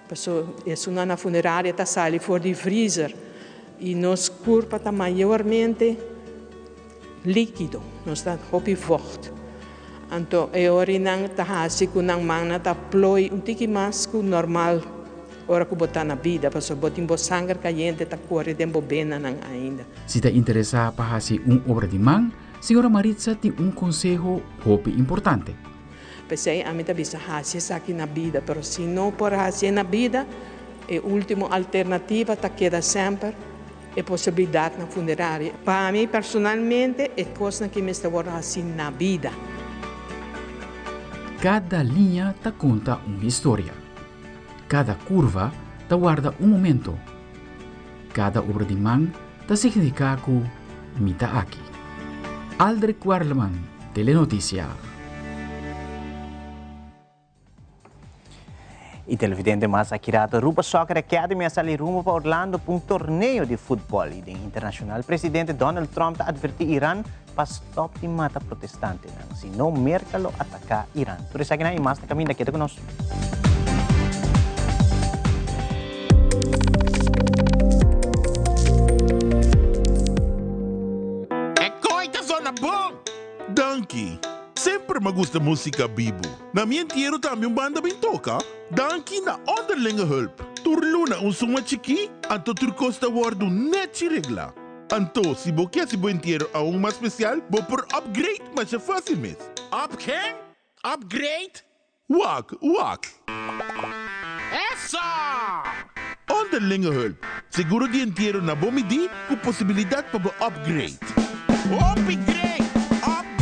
Paso esunnan na funeraria ta sali for di vrizer i nos kurpa ta mayormente Líkido, nos ta hopi vògt. Anto e orinan ta hasi ku nan mannan ta ploi un tiki mas ku normal ora ku bo ta na bida, pasobra bo tin bo sanger kayente ta kore den bo benanan ainda. Si ta interesá pa hasi un obra di man, señora Maritza tin un konseho hopi importante. P'esei ami ta bisa hasi esaki na bida, pero si no por hasié na bida, e último alternativa ta keda semper E posibilidatnan funerario. Pa mi personalmente e kosnan ki mester wòrdu hasi na bida. Kada liña ta konta un historia. Kada kurva ta warda un momento. Kada obra di man ta signifiká ku mi ta aki. Aldrich Werleman, Telenoticia. Y televidente mas aki rato Aruba Soccer Academy a sali rumbo pa Orlando pa un torneo di futbol. Y den internacional presidente Donald Trump ta adverti Iran pa stop di mata protestantenan. Si no Merca lo ataca Iran. Tur esakinan y mas ta caminda keda cu nos. E kooi ta zona bon! Danki. Semper m'a gusta músika bibu. Na mi entiero tambe un banda bin toka. Danki na Onderlinge Hulp. Tur luna un suma chikí, anto tur kos ta wòrdu nèchi reglá. Anto, si bo ke hasi bo entiero aun mas spesial, bo por upgrade masha fásil mes. Up ken? Upgrade? Wak, wak. Eso! Onderlinge Hulp, seguro di entiero na bo midí ku posibilidat pa bo upgrade. Hopi great! Upgrade!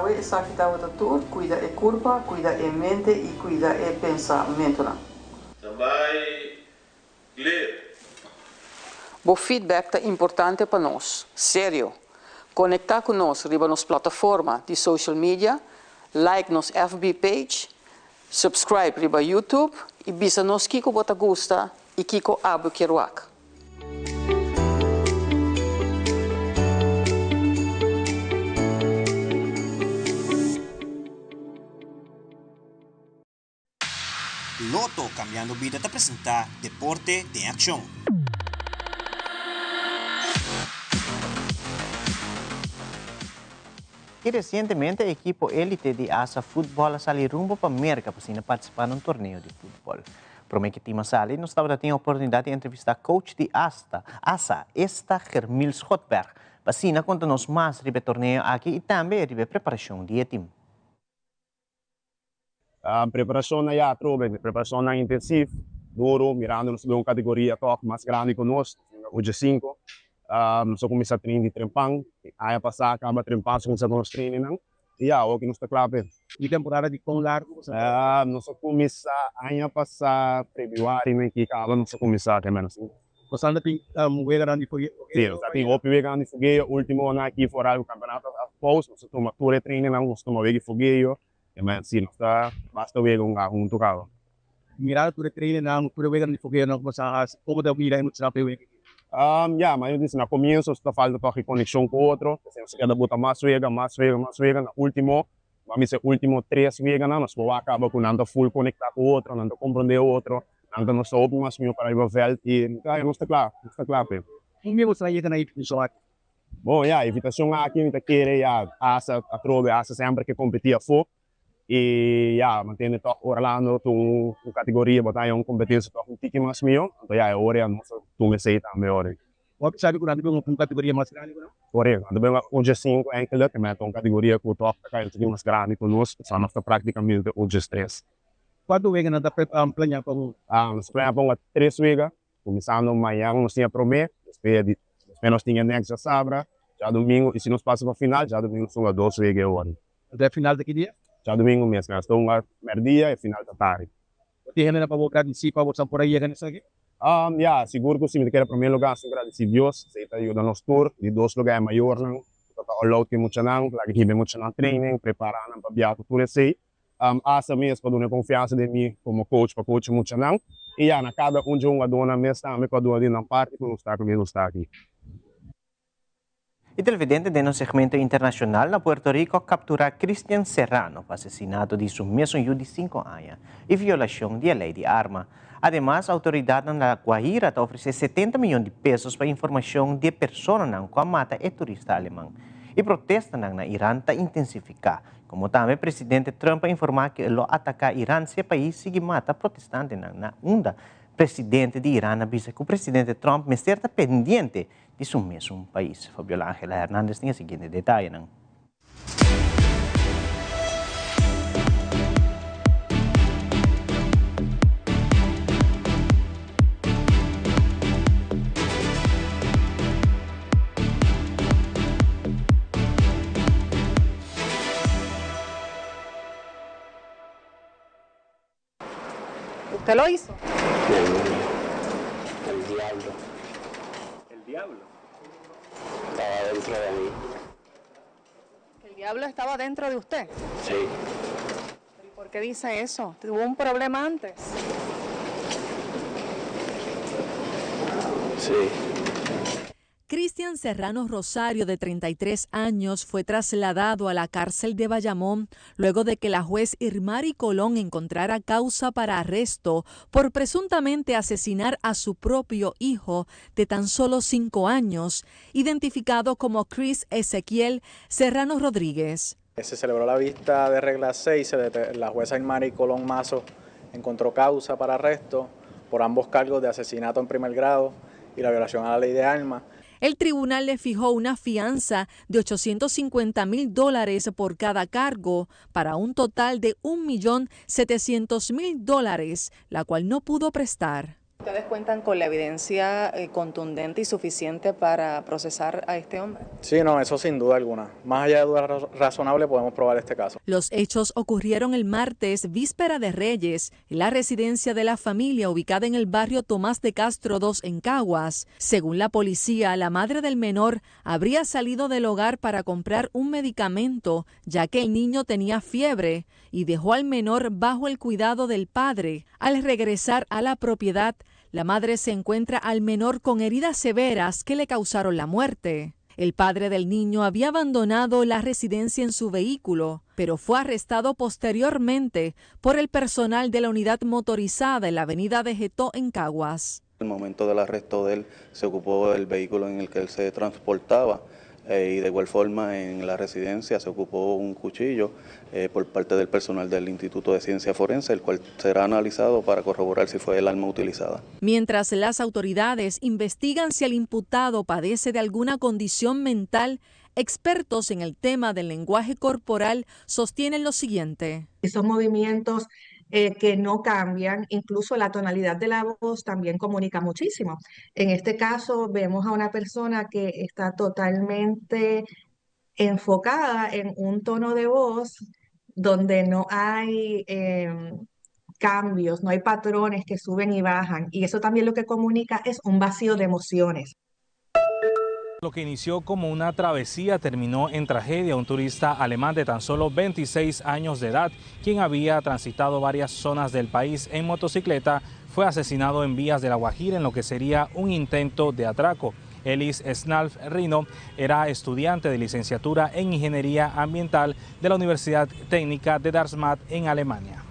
awe esaki tabata tur, cuida e curpa, cuida e mente y cuida e pensamentonan. Standby, clear. Bo feedback ta importante pa nos. Serio! Conecta cu nos riba nos plataforma di social media, like nos FB page, subscribe riba YouTube y bisa nos kico bo ta gusta y kico abo kier wak. Lotto Cambiando Bida ta presenta Deporte den Accion. Y recientemente e ekipo elite di asa Futbol a sali rumbo pa Merca pa asina participa na un torneo di futbol. Prome cu team a sali, nos tabata tin e oportunidad di entrevista coach di asta, asa, esta Germil Schotberg, pa asina conta nos mas riba e torneo aki y tambe riba e preparacion di e team. Preparashonnan ya atrobe, preparashonnan intensiv, duru, mirando nos ta den un kategoria tòg mas grandi ku nos, nos ta den U G5. Nos a kuminsá train di trempan, aña pasá a kaba trempan nos a kuminsá ku nos trainingnan i ya awoki nos ta kla p'e. Di temporada di kon largu boso a Nos a kuminsá aña pasá febrüari men ki kaba nos a kuminsá te menos. Boso anda tin weganan di fogeo? Si, nos a tin hopi weganan di fogeo, ultimonan aki foral ku kampeonato a pous nos a tuma tur e trainingnan nos a tuma wega di fogeo. E men si nos ta basta wega un huntu kaba. Mirando tur e trainernan, tur e weganan di fogeonan ku boso a hasi, komo ta mira e muchanan pa e wega aki? Ya, ma yo disi na komienso ta falta tòg e konekshon ku otro, p'esei nos a keda bota mas wega, mas wega, mas wega, na ultimo, bo a misa e ultimo tres weganan nos por wak kaba ku nan ta full konektá ku otro, nan ta komprondé otro, nan ta nos ta hopi mas mihó para riba vèlt i ya nos ta kla, nos ta kla p'e. Un mi boso a yega na e invitashon aki? Bon, ya, invitashon aki mi ta kere, ya, asa atrobe, asa semper ke kompetí afó. I ya, mantende tòg Orlando ta un kategoria, bo ta haña un kompetensia tòg un tiki mas mihó. Anto ya, e ora ya nos a tuma esei tambe ora. Bo a bisa mi ku nan ta bin un kategoria mas grandi ku nan? Korekto, nan ta bin un G5 enkele, ke meta un kategoria ku tòg ta kai un tiki mas grandi ku nos, pasobra nos ta praktikamente un G3. Kuantu wega nan ta plañá pa hunga? Nos ta plañá pa hunga tres wega. Kuminsando mañan nos tin e promé, despues di despues nos tin e next djasabra, djadumingu, i si nos pasa pa final, djadumingu nos hunga dos wega e ora. Anto e final ta ki dia? Djadumingu mes, nos ta hunga mèrdia, e final ta tardi. Bo tin hendenan pa bo gradisí pa bo san por a yega na esaki? Ya, sigur ku si. Mi ta kere promé lugá si gradisí Dios, esei ta yuda nos tur. Di dos lugá e mayornan ku ta all out ku e muchanan, laga hiba e muchanan training, prepará nan pa biaha ku tur esei. Asa mes pa duna e konfiansa den mi komo coach pa coach e muchanan i ya na kada un dje hungadónan mes tambe ku a duna di nan parti ku nos ta ku nos ta aki. E televidente den nos segmento internacional na Puerto Rico a captura Christian Serrano pa asesinato di su mesun yu di cinco aña y violacion di e ley di arma. Ademas, autoridadnan na La Guajira ta ofrece 70 miyon di pesos pa informacion di e personanan cu a mata e turista aleman. E protestanan na Iran ta intensifica, Como tambe presidente Trump a informa cu e lo ataca Iran si e pais sigui mata protestantenan na unda presidente di Iran a bisa cu presidente Trump mester ta pendiente di su mesun pais. Fabiola Angela Hernandez tin e siguiente detayenan. ¿Usted lo hizo? El diablo. ¿El diablo? Estaba dentro de mí. ¿El diablo estaba dentro de usted? Sí. ¿Y por qué dice eso? ¿Tuvo un problema antes? Sí. Cristian Serrano Rosario, de 33 años, fue trasladado a la cárcel de Bayamón luego de que la juez Irmari Colón encontrara causa para arresto por presuntamente asesinar a su propio hijo de tan solo 5 años, identificado como Chris Ezequiel Serrano Rodríguez. Se celebró la vista de regla 6, la jueza Irmari Colón Mazo encontró causa para arresto por ambos cargos de asesinato en primer grado y la violación a la ley de armas. El tribunal le fijó una fianza de ochocientos cincuenta mil dólares por cada cargo para un total de un millón setecientos mil dólares, la cual no pudo prestar. Ustedes cuentan con la evidencia eh, contundente y suficiente para procesar a este hombre? Sí, no, eso sin duda alguna. Más allá de duda razonable podemos probar este caso. Los hechos ocurrieron el martes, víspera de Reyes, en la residencia de la familia ubicada en el barrio Tomás de Castro II en Caguas. Según la policía, la madre del menor habría salido del hogar para comprar un medicamento, ya que el niño tenía fiebre, y dejó al menor bajo el cuidado del padre. Al regresar a la propiedad, la madre se encuentra al menor con heridas severas que le causaron la muerte. El padre del niño había abandonado la residencia en su vehículo, pero fue arrestado posteriormente por el personal de la unidad motorizada en la avenida de Getó en Caguas. En el momento del arresto de él se ocupó el vehículo en el que él se transportaba eh, y de igual forma en la residencia se ocupó un cuchillo eh, por parte del personal del Instituto de Ciencia Forense, el cual será analizado para corroborar si fue el arma utilizada. Mientras las autoridades investigan si el imputado padece de alguna condición mental, expertos en el tema del lenguaje corporal sostienen lo siguiente. Esos movimientos eh, que no cambian, incluso la tonalidad de la voz también comunica muchísimo. En este caso vemos a una persona que está totalmente enfocada en un tono de voz donde no hay em, cambios, no hay patrones que suben y bajan. Y eso también lo que comunica es un vacío de emociones. Lo que inició como una travesía terminó en tragedia. Un turista alemán de tan solo 26 años de edad, quien había transitado varias zonas del país en motocicleta, fue asesinado en vías de La Guajira en lo que sería un intento de atraco. Elis Snalf Rino era estudiante de licenciatura en Ingeniería Ambiental de la Universidad Técnica de Darmstadt en Alemania.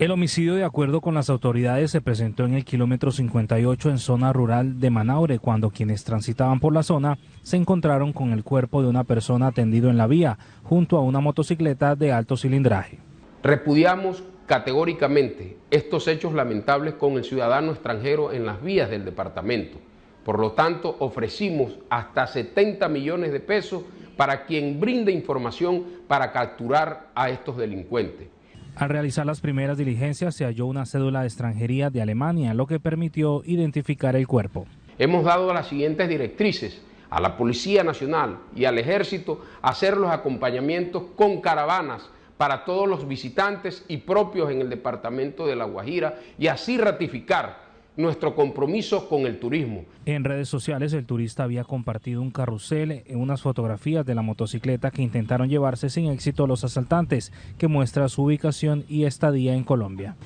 El homicidio, de acuerdo con las autoridades, se presentó en el kilómetro 58 en zona rural de Manaure, cuando quienes transitaban por la zona se encontraron con el cuerpo de una persona tendido en la vía, junto a una motocicleta de alto cilindraje. Repudiamos categóricamente estos hechos lamentables con el ciudadano extranjero en las vías del departamento. Por lo tanto, ofrecimos hasta 70 millones de pesos para quien brinde información para capturar a estos delincuentes. Al realizar las primeras diligencias se halló una cédula de extranjería de Alemania, lo que permitió identificar el cuerpo. Hemos dado las siguientes directrices a la Policía Nacional y al Ejército hacer los acompañamientos con caravanas para todos los visitantes y propios en el departamento de La Guajira y así ratificar nuestro compromiso con el turismo. En redes sociales el turista había compartido un carrusel en unas fotografías de la motocicleta que intentaron llevarse sin éxito los asaltantes, que muestra su ubicación y estadía en Colombia.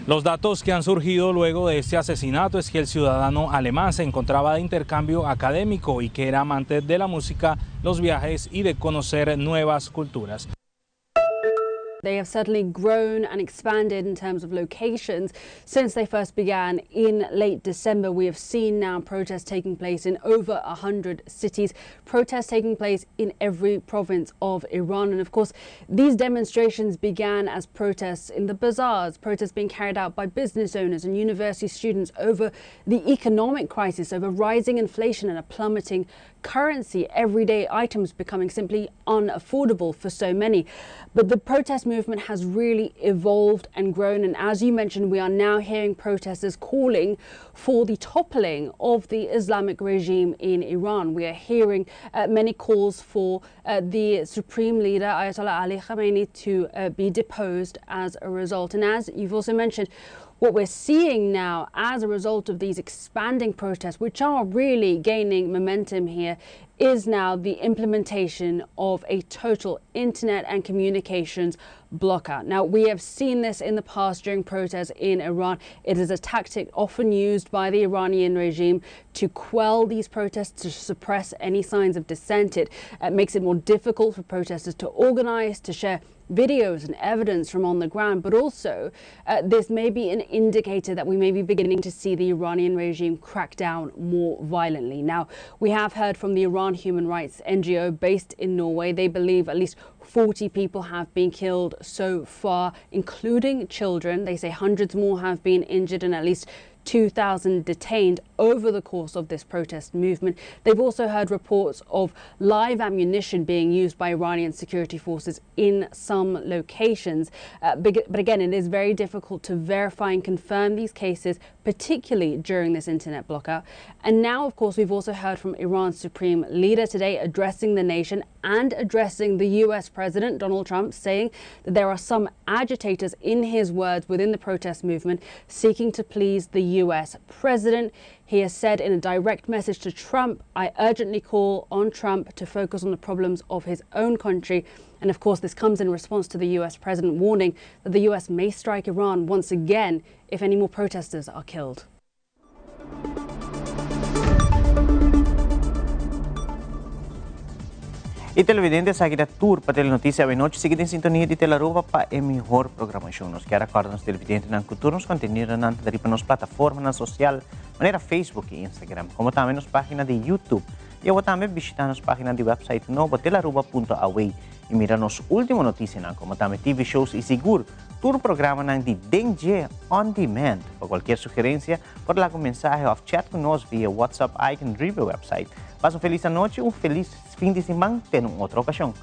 Los datos que han surgido luego de este asesinato es que el ciudadano alemán se encontraba de intercambio académico y que era amante de la música, los viajes y de conocer nuevas culturas. They have certainly grown and expanded in terms of locations since they first began in late December. We have seen now protests taking place in over 100 cities, protests taking place in every province of Iran. And of course, these demonstrations began as protests in the bazaars, protests being carried out by business owners and university students over the economic crisis, over rising inflation and a plummeting currency, everyday items becoming simply unaffordable for so many. But the protest movement has really evolved and grown. And as you mentioned, we are now hearing protesters calling for the toppling of the Islamic regime in Iran. We are hearing uh, many calls for uh, the supreme leader, Ayatollah Ali Khamenei, to uh, be deposed as a result. And as you've also mentioned, what we're seeing now as a result of these expanding protests, which are really gaining momentum here, is now the implementation of a total internet and communications blockout. Now, we have seen this in the past during protests in Iran. It is a tactic often used by the Iranian regime to quell these protests, to suppress any signs of dissent. It, it makes it more difficult for protesters to organize, to share videos and evidence from on the ground, but also uh, this may be an indicator that we may be beginning to see the Iranian regime crack down more violently. Now, we have heard from the Iran Human Rights NGO based in Norway. They believe at least 40 people have been killed so far, including children. They say hundreds more have been injured and at least 2,000 detained over the course of this protest movement. They've also heard reports of live ammunition being used by Iranian security forces in some locations. Uh, but again, it is very difficult to verify and confirm these cases, particularly during this internet blockout. And now, of course, we've also heard from Iran's supreme leader today addressing the nation and addressing the US President Donald Trump, saying that there are some agitators, in his words, within the protest movement seeking to please the US president. He has said in a direct message to Trump, I urgently call on Trump to focus on the problems of his own country. And of course, this comes in response to the US president warning that the US may strike Iran once again if any more protesters are killed. Y televidente esaki ta tur pa Telenoticia awenochi. Sigui den sintonia di Telaruba pa e mihor programacion. Nos kier acorda nos televidentenan cu tur nos contenidonan ta riba nos plataformanan social manera Facebook y Instagram, como tambe nos pagina di YouTube. Y awor tambe bishita nos pagina di website nobo telaruba.aw y mira nos ultimo noticianan, como tambe TV shows y sigur tur programanan di Den Dje On Demand. Pa cualkier sugerencia por laga un mensahe of chat cu nos via WhatsApp icon riba e website. Pasa un feliz anochi, un feliz fin di siman, te na un otro ocasion.